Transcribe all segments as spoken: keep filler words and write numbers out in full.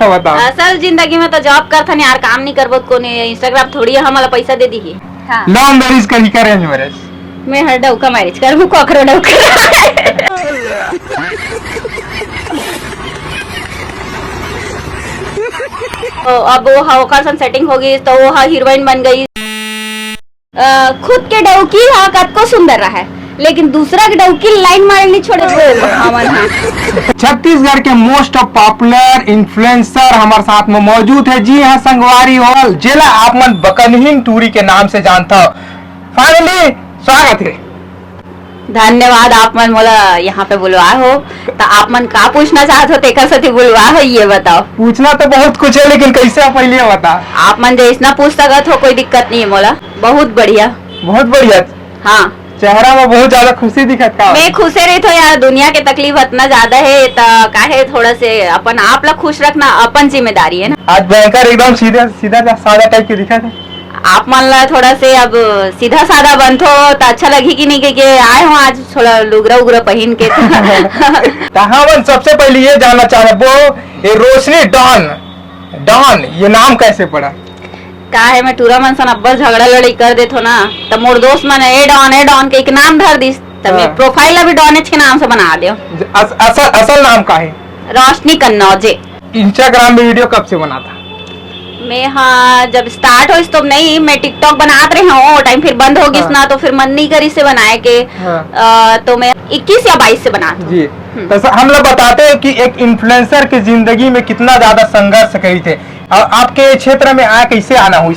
तो बताओ। असल जिंदगी में तो जॉब करथन यार, काम नहीं करबो त कोने Instagram थोड़ी हमला पैसा दे दीही। हाँ। लव मैरिज करही का अरेंज मैरिज? मैं हर डौका मैरिज करहूँ, ककरो डौका। तो अब वो हा, ओकर संग सेटिंग हो गई तो वो हा हीरोइन बन गई। अ, खुद के डौकी हा कतको सुंदर रहा है, लेकिन दूसरा के डौकी लाइन मारे नहीं छोड़े, वो हमन हा। छत्तीसगढ़ के मोस्ट पॉपुलर इन्फ्लुएंसर हमारे साथ में मौजूद है। जी हाँ संगवारी हो, जेला आप मन बकनहीन टूरी के नाम से जानता हो। फाइनली स्वागत है। धन्यवाद, आप मन मोला यहाँ पे बुलवाए हो। तो आप मन का पूछना चाहत हो, तेकर सेती बुलवाए हो, ये बताओ। पूछना तो बहुत कुछ है, लेकिन कैसे आप पहले ये बता। आप मन जैसना पूछ सकत हो, कोई दिक्कत नहीं है मोला। बहुत बढ़िया। बहुत बढ़िया। हाँ। चेहरा में बहुत ज्यादा खुशी दिखत का? मैं खुशे रहिथो यार, दुनिया के तकलीफ इतना ज्यादा है, त काहे थोड़ा से अपन आप ला खुश रखना अपन जिम्मेदारी है ना। आज भयंकर एकदम सीधे, सीधा साधा टाइप के दिखत है। आप मन ला थोड़ा से अब सीधा साधा बनथो त अच्छा लगही कि नहीं, के, के आए हो आज थोड़ा लुगरा उगरा पहिन के। त हमन सबसे पहले ये जानना चाहबो, ये रोशनी डॉन, डॉन ये नाम कैसे पड़ा? का है, मैं टूरा मन सन अब्बड़ झगड़ा लड़ाई कर देथो ना, त मोर दोस्त मन ए डॉन, ए डॉन के एक नाम धर दिस, त मैं हाँ। प्रोफाइल ला भी डॉनेच के नाम से बना देव। अस-, असल, असल नाम का है? रोशनी कन्नौजे। Instagram में वीडियो कब से बनाता? मैं हाँ, जब स्टार्ट होइस तो नहीं, मैं TikTok बनात रहे हूँ, वो टाइम फिर बंद हो गिस हाँ। ना, तो फिर मन नहीं करिस से बनाए के। हाँ। अ, तो मैं इक्कीस या बाईस से बनात हूँ। जी। हम्म। तो स-, हम लोग बताते हैं कि एक इन्फ्लुएंसर की जिंदगी में कितना ज्यादा संघर्ष करी थे, और आपके क्षेत्र में आ कैसे आना हुई?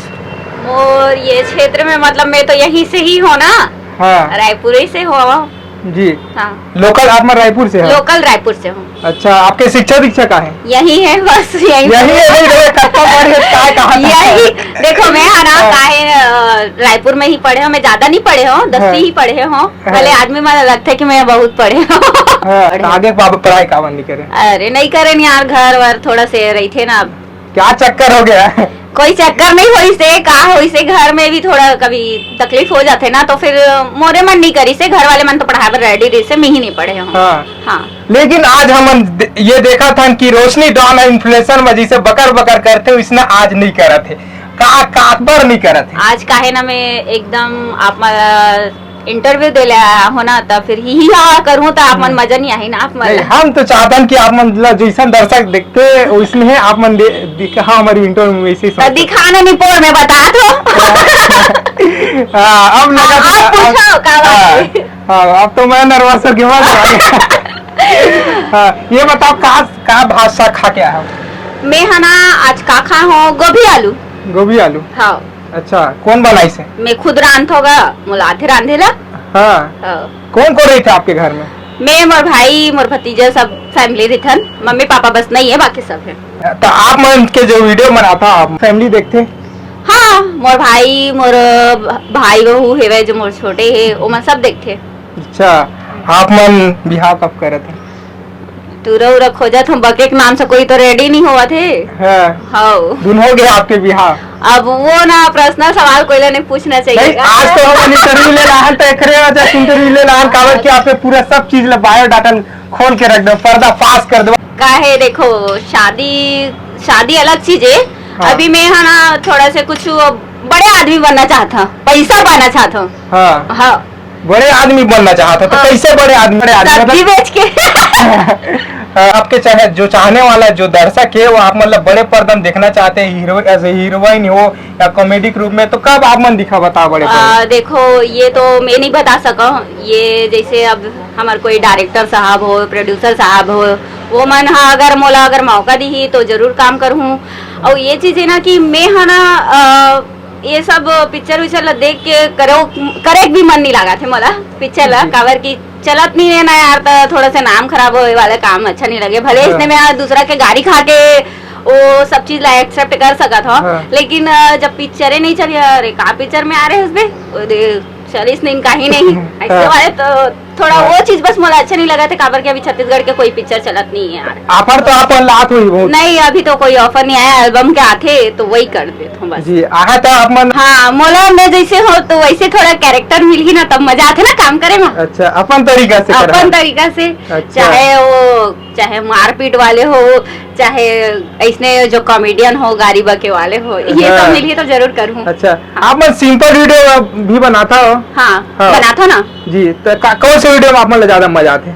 और ये क्षेत्र में मतलब मैं तो यहीं से ही हूँ ना, हाँ। रायपुर ही से हूँ। जी। हाँ। लोकल आप मन रायपुर से हो? लोकल रायपुर से हूँ। अच्छा, आपके शिक्षा दीक्षा का है? यही है, बस यही यही है, नहीं, नहीं, कब, कब पढ़े, काय, कहाँ तक? यही, देखो, मैं है ना, हाँ। काहे, अ, रायपुर में ही पढ़े हूँ, मैं ज्यादा नहीं पढ़े हूँ, दसवीं हाँ। ही पढ़े हूँ। हाँ। भले आदमी मन लगथे कि मैं बहुत पढ़े हूँ। हाँ, पढ़े तो हूँ। आगे बाबू पढ़ाई काबर नहीं करे? अरे, नहीं करे यार, घर वर थोड़ा से रहिथे ना। क्या चक्कर हो गया? कोई चक्कर नहीं होइसे, का होइसे, घर में भी थोड़ा कभी तकलीफ हो जाथे ना, तो फिर मोरे मन नहीं करिसे, घर वाले मन तो पढ़ाए बर रेडी रहिसे, मैं ही नहीं पढ़े हूँ। हाँ। हाँ। लेकिन आज हमन दे-, ये देखत हन कि रोशनी डॉन इन्फ्लुएंसर में जैसे बकर बकर करथे, वैसना आज नहीं करत हे। का, काबर नहीं करत हे? आज काहे ना मैं एकदम आप इंटरव्यू दे ले आया हो ना, त फिर ही, ही हा करूँ त आप मन हम्म। मजा नहीं आही ना आप मन नहीं, ला। हम तो चाहतन कि आप मन ला जैसन दर्शक देखथे, वैसने ही आप मन दे-, दिखा हमारी इंटरव्यू में वैसे ही तो समझ। दिखाना नहीं पोर में बता दो। हाँ, अब लगा हाँ, तो अब अब पूछो, का बात हाँ, है? हाँ, अब तो मैं नर्वस हो गया। हाँ, ये बताओ, का, का भाषा खा के आया हो? मैं हा ना आज का खाए हूँ, गोभी आलू। गोभी आलू? हाँ। अच्छा, कौन बनाइस हे? मैं खुद रांधथों गा, मोला आथे रांधे ला। हाँ। हाँ। कौन कौन रहिथे आपके घर में? मैं, मोर भाई, मोर भतीजा, सब फैमिली रहिथन। मम्मी पापा बस नहीं है, बाकी सब है। तो आप मन के जो वीडियो बनाथा, आप फैमिली देखथे? हाँ, मोर भाई, मोर भाई बहू हेवय जो मोर छोटे हे, ओमन सब देखथे। अच्छा, आप मन बिहाव कब करत हे? टूरा उरा खोजत हूँ, बके के नाम से कोई तो रेडी नहीं होवत हे। हाँ। हव। दुन हो गया आपके बिहाव? अब वो ना पर्सनल सवाल कोई ला नहीं पूछना चाहिए नहीं, का? आज तो हमन इंटरव्यू ले लाहन, तो एकरे वजह से इंटरव्यू ले लाहन, काबर कि आपके पूरा सब चीज ला बायोडाटा खोल के रख दो, पर्दा फाश कर दो। काहे देखो, शादी, शादी अलग चीज है। हाँ। अभी मैं हा ना थोड़ा से कुछ बड़े आदमी बनना चाहत हूँ, पैसा पाना चाहत हूँ। हाँ। हाँ। बड़े आदमी बनना चाहत हूँ, तो हाँ। कैसे बड़े आदमी? बड़े आदमी सब्जी मतलब बेच के। आपके चाहे जो चाहने वाला, जो दर्शक है, वो आप मतलब बड़े पर्दा में देखना चाहते हैं, हीरो, एज ए हीरोइन हो या कॉमेडी के रूप में, तो कब आप मन दिखा बता बड़े आ, पर्दा? देखो, ये तो मैं नहीं बता सका हूँ। ये जैसे अब हमार कोई डायरेक्टर साहब हो, प्रोड्यूसर साहब हो, वो मन हा अगर मोला अगर मौका दिही तो जरूर काम करहूँ। और ये चीज है ना कि मैं हा ना, अ, ये सब पिक्चर विक्चर ला देख के करो, करे के भी मन नहीं लागत हे मोला पिक्चर ला, जी। काबर कि चलत नहीं है ना यार, तो थोड़ा सा नाम खराब होए वाला काम अच्छा नहीं लगे। भले हाँ। इसने में आज दूसरा के गाड़ी खा के वो सब चीज ला एक्सेप्ट कर सकत हो, हाँ। लेकिन, अ, जब पिक्चरे नहीं चली, अरे का पिक्चर में आ रहे हंसबे, वो दे, चलिस नहीं, कहीं नहीं, ऐसे हाँ। वाले तो थोड़ा हाँ। वो चीज बस मोला अच्छा नहीं लगा था, काबर के अभी छत्तीसगढ़ के कोई पिक्चर चलत नहीं है यार। ऑफर तो आप लात हुई बहुत। नहीं, अभी तो कोई ऑफर नहीं आया, एल्बम के आथे तो वही कर देत हूँ बस। जी, आहा तो आप मन हाँ, मोला मैं जैसे हो तो वैसे थोड़ा कैरेक्टर मिलही ना, तब मजा आथे ना काम करे में। अच्छा, अपन तरीका से करहा। अपन तरीका से, अच्छा। चाहे वो, चाहे मारपीट वाले हो, चाहे ऐसने जो कॉमेडियन हो, गारी बके वाले हो, ये सब हाँ। मिलही तो जरूर करहूँ। अच्छा, हाँ। आप मन सिंपल वीडियो भी बनाता हो? हाँ, हाँ। बनाता ना। जी, तो का, कौन से वीडियो में आप मन ला ज्यादा मजा आते?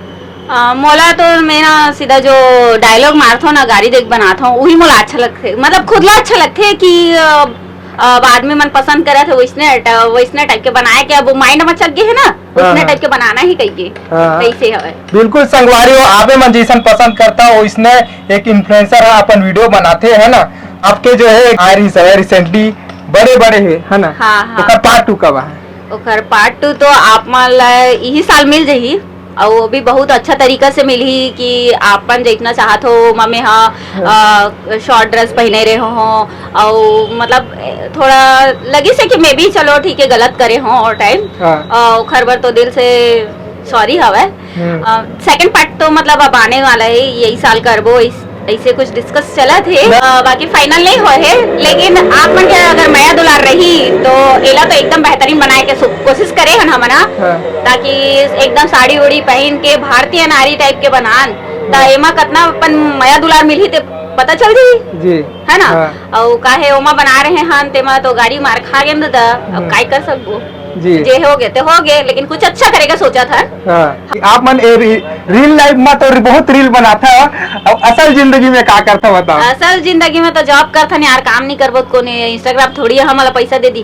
अ, मोला तो मैं ना सीधा जो डायलॉग मारथो ना, गारी देख बनाथो, वही मोला अच्छा लगथे, मतलब खुद ला अच्छा लगथे कि अ, अब आदमी मन पसंद करत हे वैसने ट-, वैसने टाइप के बनाए के, अब माइंड में चल गए है ना, वैसने हाँ। टाइप के बनाना ही कहिए। हाँ। वैसे हवे। बिल्कुल संगवारी हो, आपे मन जैसन पसंद करता हो वैसने एक इन्फ्लुएंसर है अपन वीडियो बनाते है ना, आपके जो है आयरिस है रिसेंटली बड़े बड़े है, है ना? हाँ, हाँ। ओकर पार्ट टू कब है? ओकर पार्ट टू तो आप मन ला यही साल मिल जाही, अउ वो भी बहुत अच्छा तरीका से मिलही कि आपन जितना चाहत हो, ओमा में हा, हाँ। शॉर्ट ड्रेस पहने रहे हो, अउ मतलब थोड़ा लगी से कि मैं भी चलो ठीक है गलत करे हो और टाइम हाँ। ओखर बर तो दिल से सॉरी हवय। हम्म। सेकंड पार्ट तो मतलब अब आने वाला है, यही साल करबो, इस ऐसे कुछ डिस्कस चलत हे, अ, बाकी फाइनल नहीं होए हे, लेकिन आप मन के अगर मया दुलार रही तो एला तो एकदम बेहतरीन बनाए के सु-, कोशिश करे हन हमन ह, हाँ। ताकि एकदम साड़ी उड़ी पहन के भारतीय नारी टाइप के बनान, त हाँ। एमा कतना अपन मया दुलार मिलही ते पता चल जही, जी। है ना? हाँ। अउ काहे ओमा बना रहे हन, तेमा तो गाड़ी मार खा गेन दादा, अब हम्म। काय कर सकबो? जी। जे हो गए ते हो गए, लेकिन कुछ अच्छा करेगा सोचा था। हाँ। आप मन ए री-, रियल लाइफ में तो री-, बहुत रील बनाता है, अब असल जिंदगी में का करता बताओ? असल जिंदगी में तो जॉब करथन यार, काम नहीं करबो तो कोने इंस्टाग्राम थोड़ी हमला पैसा दे दी।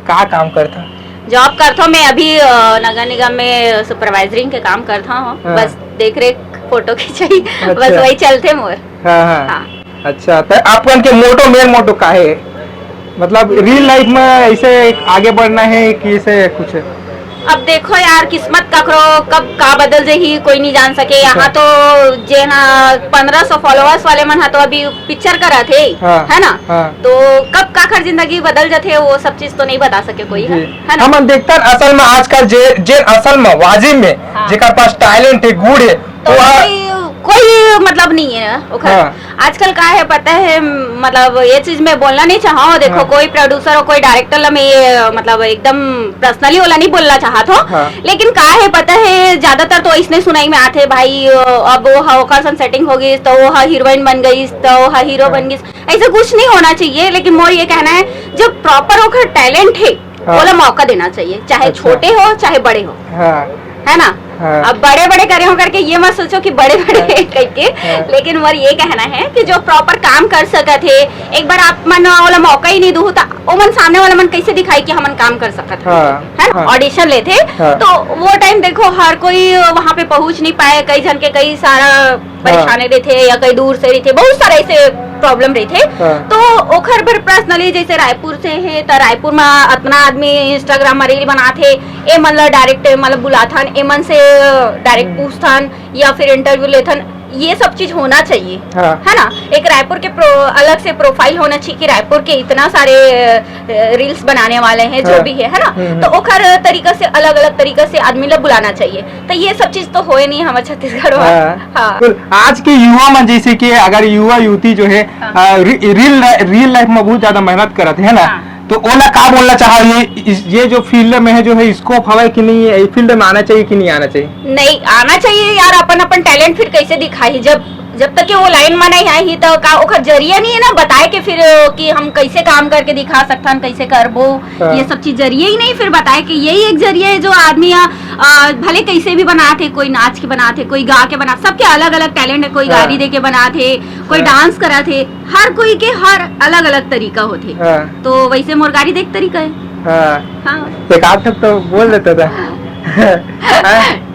का काम करता? जॉब करथो मैं अभी, अ, नगर निगम में सुपरवाइजरिंग के काम करता हूँ। हाँ। बस देख रेख, फोटो खिंचाई, अच्छा। बस वही चलते मोर। हाँ, हाँ। हाँ। अच्छा, तो आप मन के मोटो, मेन मोटो का है? मतलब रियल लाइफ में ऐसे आगे बढ़ना है कि ऐसे कुछ? अब देखो यार, किस्मत ककरो कब का बदल जाही, कोई नहीं जान सके। यहाँ अच्छा। तो जे ना पन्द्रह सौ फॉलोअर्स वाले मन हा तो अभी पिक्चर करा थे, हाँ, है ना? हाँ। तो कब काखर जिंदगी बदल जाथे, वो सब चीज तो नहीं बता सके कोई, जी। है ना? हमन देखथन असल में आजकल जे, जे असल में वाजिब में हाँ। जेकर पास टैलेंट है, गुण है, तो वो कोई, कोई मतलब नहीं है ओखर। हाँ। आजकल का है पता है, मतलब ये चीज मैं बोलना नहीं चाहूँ। देखो, हाँ। कोई प्रोड्यूसर और कोई डायरेक्टर ला मैं ये मतलब एकदम पर्सनली वाला नहीं बोलना चाहत हो, हाँ। लेकिन का है पता है, ज्यादातर तो इसने सुनाई में आते भाई, अब वो हा ओकर संग सेटिंग हो गई तो वो हा हीरोइन बन गई तो वो हा हीरो हाँ। बन गई, ऐसा कुछ नहीं होना चाहिए। लेकिन मोर ये कहना है, जो प्रॉपर ओकर टैलेंट है, हाँ। ओला मौका देना चाहिए, चाहे अच्छा। छोटे हो चाहे बड़े हो। हाँ। है ना? हाँ। अब बड़े बड़े करे हो करके ये मत सोचो कि बड़े बड़े हाँ। कह के, हाँ। लेकिन मोर ये कहना है कि जो प्रॉपर काम कर सकत हे, एक बार आप मन ओला मौका ही नहीं दूहू, तो ओमन सामने वाला मन कैसे दिखाई कि हमन काम कर सकत हन? हाँ, है ना? हाँ। ऑडिशन लेथे, हाँ। तो वो टाइम देखो, हर कोई वहाँ पे पहुँच नहीं पाए, कई झन के कई सारा हाँ। परेशानी रहिथे या कई दूर से रहिथे, बहुत सारा ऐसे प्रॉब्लम रहिथे। हाँ। तो ओखर बर पर्सनली जैसे रायपुर से हे, त रायपुर में अतना आदमी इंस्टाग्राम में रील बनाथे, ए मन ला डायरेक्ट मतलब बुलाथन, ए मन से डायरेक्ट हम्म। पूछथन या फिर इंटरव्यू लेथन, ये सब चीज होना चाहिए, हाँ। है ना? एक रायपुर के प्रो-, अलग से प्रोफाइल होना चाहिए कि रायपुर के इतना सारे, अ, रील्स बनाने वाले हैं, जो हाँ। भी है, है ना? हम्म, तो हम्म। ओखर तरीका से, अलग-अलग तरीका से आदमी ला बुलाना चाहिए। तो ये सब चीज तो होए नहीं हमारे छत्तीसगढ़ में। हाँ। हाँ। बिल्कुल। आज के युवा मन, जैसे कि अगर युवा युवती जो है, हाँ। आ, रि-, रियल ला-, रियल लाइफ में बहुत ज्यादा मेहनत करत है ना, हाँ। तो ओला का बोलना चाहो, ये, इस, ये जो फील्ड में है, जो है, स्कोप हवा कि नहीं है, ये फील्ड में आना चाहिए कि नहीं आना चाहिए? नहीं, आना चाहिए यार। अपन, अपन टैलेंट फिर कैसे दिखाई, जब, जब तक कि वो लाइन में नहीं आई ही, तो का ओकर जरिया नहीं है ना बताए के फिर, कि हम कैसे काम करके दिखा सकथन, कैसे करबो, हाँ। ये सब चीज जरिया ही नहीं फिर बताए के। यही एक जरिया है जो आदमी, आ, आ, भले कैसे भी बनात हे, कोई नाच के बनात हे, कोई गा के बनात, सबके अलग-अलग टैलेंट है, कोई हाँ। गारी दे के बनात हे, कोई हाँ। डांस करत हे, हर कोई के हर अलग-अलग तरीका होथे। हाँ। तो वैसे मोर गारी देख तरीका है। हाँ। हाँ। एक आध ठक तो बोल देता था। हाँ।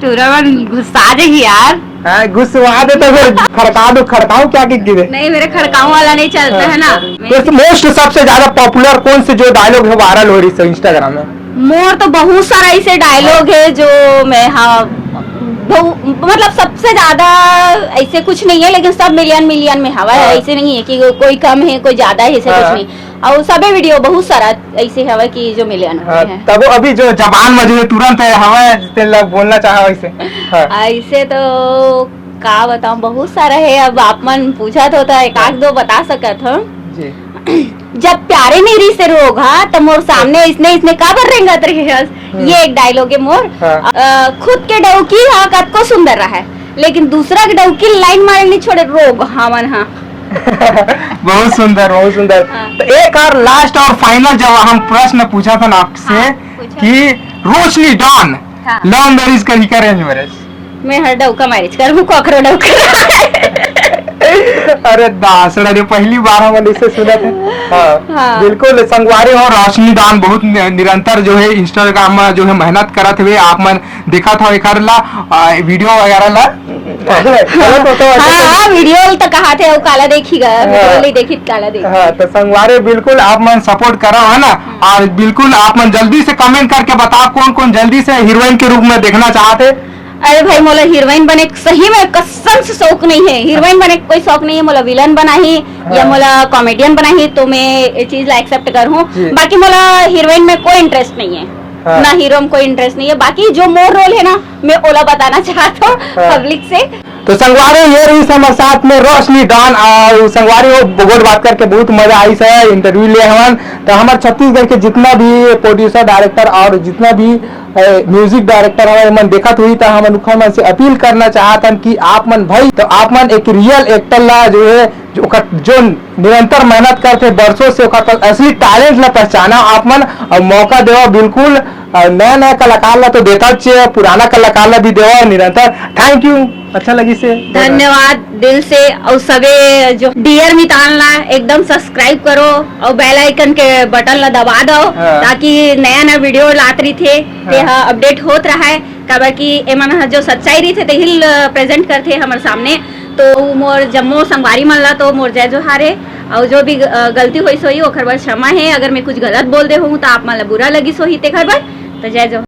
टूरा मन गुस्सा जाही यार। हाँ, गुस्सा देता फिर खड़का दो, खड़काऊं क्या कि गिरे? नहीं, मेरे खड़काऊं वाला नहीं चलता है ना। हाँ। मैं तो मोस्ट सबसे ज्यादा पॉपुलर कौन से जो डायलॉग है, वायरल हो रही है इंस्टाग्राम में? मोर तो बहुत सारा ऐसे डायलॉग है जो मैं, हाँ, बहु-, मतलब सबसे ज्यादा ऐसे कुछ नहीं है, लेकिन सब मिलियन मिलियन में हवा है। हाँ। ऐसे नहीं है कि कोई कम है, कोई ज्यादा है, ऐसे हाँ। कुछ नहीं। और सबे वीडियो बहुत सारा ऐसे हवा कि जो मिलियन में हाँ, है। तब अभी जो जबान में जो है तुरंत है हवा है, तेन लोग बोलना चाहा वैसे। हाँ। ऐसे तो का बताऊं, बहुत सारा है। अब आप मन पूछा तो था, एक आध दो बता सकत हो। जी। जब प्यारे मेरी से रोग हा, तो मोर सामने इसने, इसने काबर रेंगत रहे हस? हम्म। ये एक डायलॉग है मोर। हाँ। अ, खुद के डौकी हा कतको सुंदर रहा है, लेकिन दूसरा के डौकी लाइन मारे नहीं छोड़े, रोग हा मन हा। बहुत सुंदर, बहुत सुंदर। हाँ। तो एक और लास्ट और फाइनल जब हम प्रश्न पूछा था ना आपसे हाँ, पूछो। कि रोशनी डॉन हाँ। लव मैरिज करही का अरेंज मैरिज? मैं हर डौका मैरिज करहूँ, ककरो डौका। अरे दासड़ा रे, पहली बार हम इसे सुना था। हाँ, हाँ। बिल्कुल संगवारी हो, रोशनी डॉन बहुत नि-, निरंतर जो है Instagram में जो है मेहनत करत हुए, आप मन देखत हो एकर ला, आ, वीडियो वगैरह ला। गलत होता है, हाँ, हाँ, वीडियो तो कहा थे, वो काला देखी गा, हाँ। वीडियो ले देखी, काला देखी। हाँ, तो संगवारी बिल्कुल आप मन सपोर्ट करो, है ना? हम्म। और बिल्कुल आप मन जल्दी से कमेंट करके बताओ कौन कौन जल्दी से हीरोइन के रूप में देखना चाहते। अरे भाई, मोला हीरोइन बने सही में कसम से शौक नहीं है, हीरोइन बने कोई शौक नहीं है। मोला विलन बना ही या हाँ। मोला कॉमेडियन बना ही तो मैं ये चीज ला एक्सेप्ट कर हूँ। जी। बाकी मोला हीरोइन में कोई इंटरेस्ट नहीं है, हाँ। ना हीरो में कोई इंटरेस्ट नहीं है। बाकी जो मोर रोल है ना, मैं ओला बताना चाहता हूँ हाँ। पब्लिक से। तो संगवारी, ये रही हमारे साथ में रोशनी डॉन। और संगवारी, वो गोठ बात करके बहुत मजा आई से इंटरव्यू ले हमन। तो हमारे छत्तीसगढ़ के जितना भी प्रोड्यूसर, डायरेक्टर और जितना भी म्यूजिक डायरेक्टर हवे, एमन देखत हुई तो हमन उखर मन से अपील करना चाहत हन कि आप मन भाई, तो आप मन एक रियल एक्टर ला जो है, जो ओकर, जो निरंतर मेहनत करथे बरसों से, ओकर पास असली टैलेंट ला पहचाना आप मन, और मौका देवा बिल्कुल। और नया नया कलाकार ला तो देता चे, पुराना कलाकार ला भी देवा निरंतर। थैंक यू, अच्छा लगी से। धन्यवाद दिल से। और सबे जो डियर मितान ला एकदम सब्सक्राइब करो और बेल आइकन के बटन ला दबा दो, हाँ। ताकि नया नया वीडियो लात रही थे, हाँ। ते हा अपडेट होत रहा है। काबर कि एमन ह जो सच्चाई रहिथे, तेही ल प्रेजेंट करथे हमर सामने। तो मोर जम्मो संगवारी मन ला तो मोर जय जोहार हे, अउ जो भी, अ, गलती होइस होही, ओखर बर क्षमा हे। अगर मैं कुछ गलत बोल दे हूँ, तो आप मन ला बुरा लगिस होही, तेखर बर। तो जय जोहार।